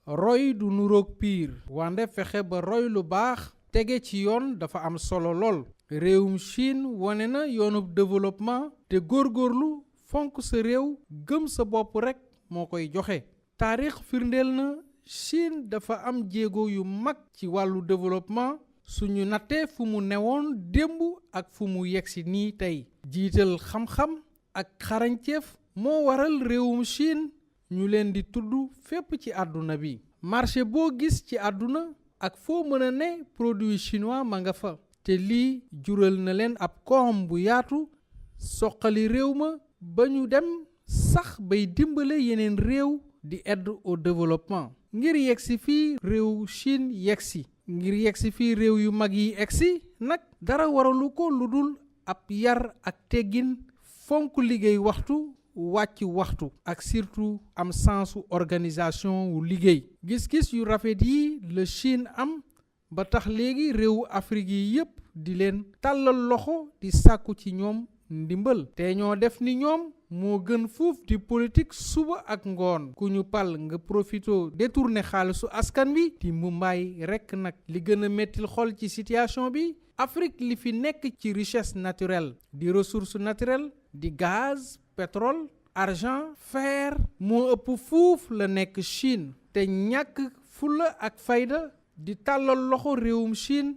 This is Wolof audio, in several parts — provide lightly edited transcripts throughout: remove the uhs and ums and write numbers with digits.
roy du nuroog piir wande fexe ba roy lu baax tege ci yoon dafa am solo lool. réewum Chine wone na yoonub développement te góorgóorlu fonk sa réew gëm sa bopp rekk moo koy joxe. taarix firndeel na Chine dafa am jéego yu mag ci wàllu développement suñu nattee fu mu newoon démb ak fu mu yegsi nii tey. jiital xam-xam ak xarañteef moo waral réewum Chine ñu leen di tudd fépp ci àdduna bi. marché boo gis ci àdduna ak foo mën a ne produit chinois ma nga fa. te lii jural na leen ab koom bu yaatu soqali réew ma ba ñu dem sax bay dimbale yeneen réew di aide au développement. ngir yegsi fii réew Chine yegsi. ngir yegsi fii réew yu mag yi egsi nag dara waralu ko lu dul ab yar ak teggin fonk liggéey waxtu wàcc waxtu ak surtout am sensu organisation wu liggéey. gis-gis yu rafet yi la Chine am ba tax léegi réewu Afrique yi yépp di leen tàllal loxo di sàkku ci ñoom ndimbal. te ñoo def ni ñoom moo gën fuuf di politique suba ak ngoon ku ñu pal nga profito détourné xaalisu askan wi di mu mbaay rekk nag. li gën a mettil xol ci situation bi Afrique li fi nekk ci richesse naturelle di ressource naturelle di gaz pétrole argent fer moo ëpp fuuf la nekk Chine. te ñàkk fulla ak fayda di tàllal loxo réewum Chine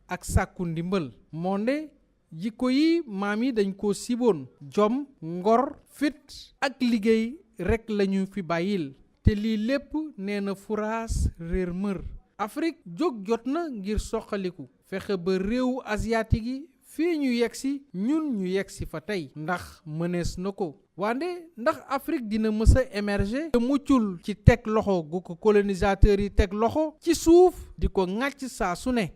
ak sàkku ndimbal. monde jikko yi maam yi dañ ko siboon jom ngor fit ak liggéey rekk lañu fi bàyyil. te lii lépp nee na furaas réer mër. Afrique jóg jot na ngir soqaliku fexe ba réewu asiatique yi fii ñu yegsi ñun ñu yegsi fa tey. ndax mënees na ko. wande ndax Afrique dina mës a émerger te muccul ci teg loxo gu ko colonisateurs yi teg loxo ci suuf di ko ŋàcc saa su ne.